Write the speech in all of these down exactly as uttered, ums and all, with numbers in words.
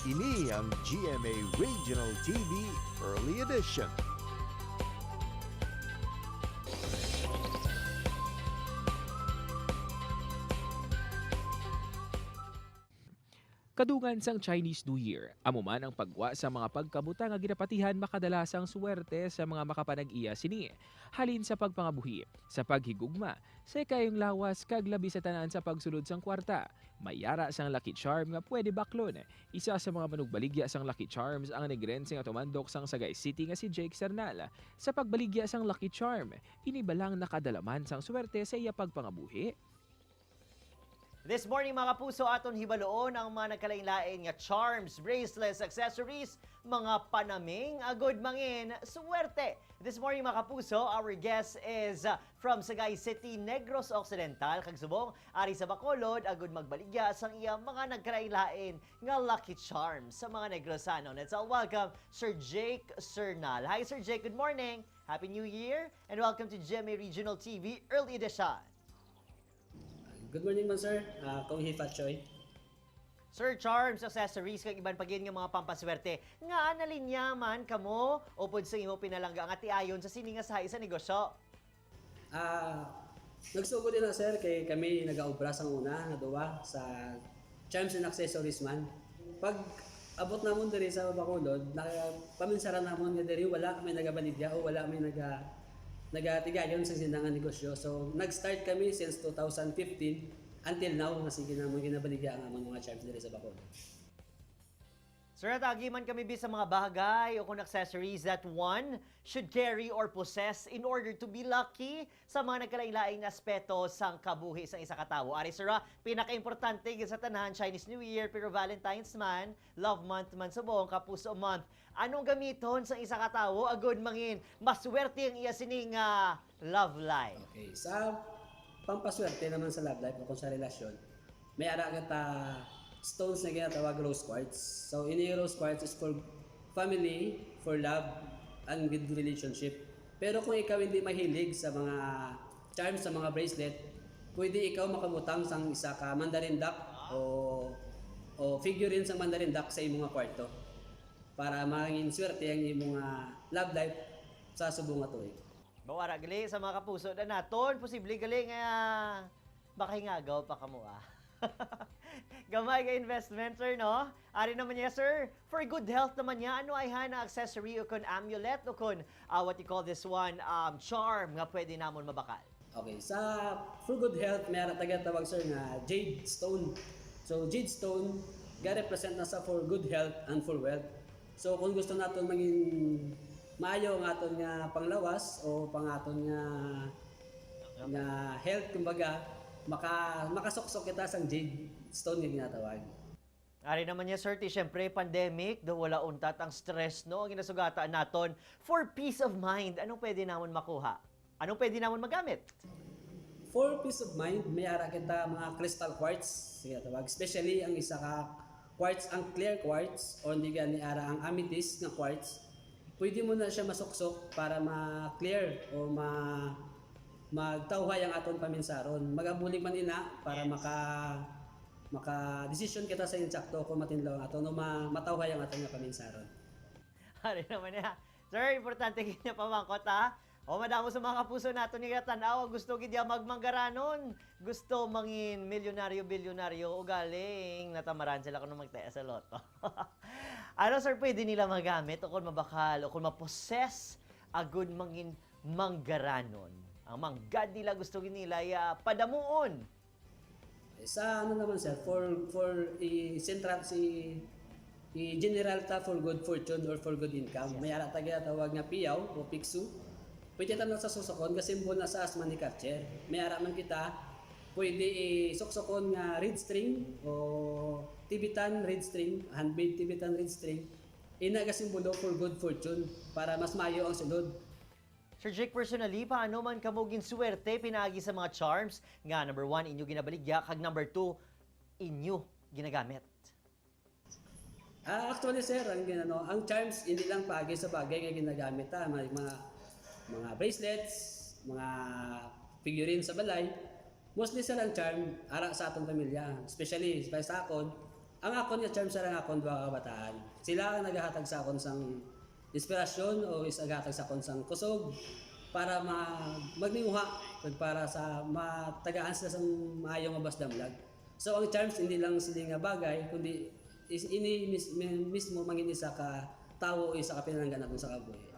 Ini ang G M A Regional T V Early Edition. Kadungan sang Chinese New Year, amo man ang paggwa sa mga pagkabutang nga ginapatihan makadalasang suwerte sa mga makapanag-iya sini, halin sa pagpangabuhi, sa paghigugma, sa ikayong lawas, kag labi sa tanan sa pagsulod sang kwarta. May ara sang Lucky Charm nga pwede baklon. Isa sa mga manugbaligya sang Lucky Charms ang nag-rent sing automandok sang Sagay City nga si Jake Sernal. Sa pagbaligya sang Lucky Charm, ini bala ang nakadala man sang suwerte sa iya pagpangabuhi? This morning, mga kapuso, aton hibaloon ang mga nagkalain-lain nga charms, bracelets, accessories, mga panaming, agod mangin suwerte. This morning, mga kapuso, our guest is, uh, from Sagay City, Negros Occidental, kag subong ari sa Bacolod, agod magbaligya sang iya mga nagkalain-lain nga lucky charms sa mga Negrosano. Let's all welcome Sir Jake Sernal. Hi, Sir Jake. Good morning. Happy New Year and welcome to G M A Regional T V Early Edition. Good morning man, sir. Ah, kong Hifa Choi. Sir, charms, accessories, kag iban pa gid nga mga pampaswerte. Ngaa nalinya man kamo upod sa imo pinalangga nga tiayon sa sini nga sahi sa negosyo? Ah, nagsugod din na, sir, kay kami nagaobra sang una nga duwa sa charms and accessories man. Pag abot namon diri sa Bacolod, nakapaminsaran namon nga diri wala may nagabaligya o wala may naga-, nagatigayon sa sini nga negosyo. So, nag-start kami since two thousand fifteen until now nga sige namon ginabaligya ang amon mga charms diri sa Bacolod. Sir, natagi man kami bis sa mga bagay o kung accessories that one should carry or possess in order to be lucky sa mga nagkalain-lain nga aspeto sang kabuhi sang isa ka tawo. Ari, sir, ah, pinakaimportante gid sa tanan, Chinese New Year, pero Valentine's man, love month man subong, kapuso month. Anong gamiton sang isa ka tawo agod mangin maswerte ang iya sini nga love life? Okay, sa pampaswerte naman sa love life o kung sa relasyon, may ara kita stones na ginatawag rose quartz. So, ini rose quartz is for family, for love, and good relationship. Pero kung ikaw hindi mahilig sa mga charms, sa mga bracelet, pwede ikaw makabutang sang isa ka mandarin duck o, o figurine sang mandarin duck sa imong kwarto para mangin swerte ang imong, ah, love life sa subong nga tuig. Mao ara gali sa mga kapuso na naton, posible gali nga makahingagaw pa kamo, ah. Gamay nga investment, sir, no? Ari naman niya, sir, for good health naman niya, ano ay hana accessory o kun amulet o kun, ah, what you call this one, um, charm nga pwede namon mabakal? Okay, sa for good health, may ara taga tawag, sir, nga jade stone. So, jade stone, ga-represent na sa for good health and for wealth. So, kung gusto naton mangin maayo ang aton nga panglawas o pang aton nga, nga health, kumbaga, maka-, makasuksok kita sang jade stone nga ginatawag. Ari naman niya, sir, ti, syempre, pandemic, daw wala untat ang stress, no? Ang ginasugatan naton for peace of mind. Anong pwede namon makuha? Anong pwede namon magamit? For peace of mind, may ara kita mga crystal quartz, sige, tawag. Especially ang isa ka quartz, ang clear quartz, o hindi gani ara ang amethyst nga quartz. Pwede mo na siya masuksok para ma-clear o ma-, magtawhay ang aton paminsaron. Magabulig man ina para Yes. maka-, maka-desisyon kita sa insakto kung matinlaw ang aton o ma-, matawhay ang aton nga paminsaron. Ari naman niya. Sir, importante gid nga pamangkot, ha? O, madamo sa mga kapuso naton nga tan-aw, gusto gid niya magmanggaranon. Gusto mangin milyonaryo, bilyonaryo, ugaling natamaran sila kuno magtaya sa lotto. Ano, sir, pwede nila magamit o kung mabakal o kung ma-possess agud mangin manggaranon? Ang manggad nila gusto gid nila ya padamuon. Sa ano naman, sir, for, for i-central si, i-general ta for good fortune or for good income. Yes. May ara ta ginatawag nga piyaw o piksu. Pwede ta na sa susukon, ga-symbol na sa as money catcher. May ara man kita, pwede isuksukon nga reed string o Tibetan reed string, handmade Tibetan reed string. Ina ga-simbolo for good fortune, para mas maayo ang sulod. Sir Jake, personally, paano man kamo ginswerte pinaagi sa mga charms nga, number one, inyo ginabaligya, kag number two, inyo ginagamit? Ah, actually, sir, ang ginano, ang charms hindi lang paagi sa bagay nga ginagamit, ha. May mga, mga bracelets, mga figurines sa balay. Mostly, sir, ang charm ara sa atong pamilya, especially sa, sa akon, Ang akon nga charm, sir, ang akon duha ka kabataan. Sila ang nagahatag sa akon sang inspirasyon o is nagahatag sa akon sang kusog para ma-, magninguha kag para sa matagaan sila sang maayo nga basdamlag. So, ang charms hindi lang sila nga bagay, kundi is ini mis-, mi-, mismo mangin isa ka tawo o isa ka pinalangga naton sa kabuhi.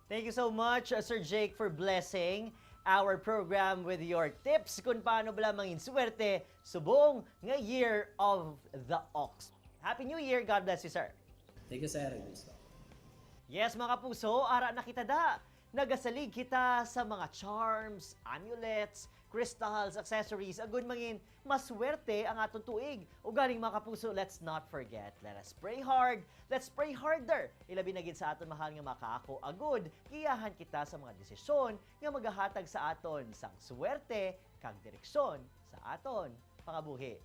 Thank you so much, uh, Sir Jake, for blessing our program with your tips kung paano bala mangin swerte subong nga Year of the Ox. Happy New Year! God bless you, sir! Thank you, sir. Gusto. Yes, mga kapuso, ara na kita da. Nagasalig kita sa mga charms, amulets, crystals, accessories, agud mangin maswerte ang aton tuig. Ugaling, mga kapuso, let's not forget. Let us pray hard. Let's pray harder. Ilabi na gid sa aton mahal nga mga kaako, agud giyahan kita sa mga desisyon nga magahatag sa aton sang swerte kag direksyon sa aton pangabuhi.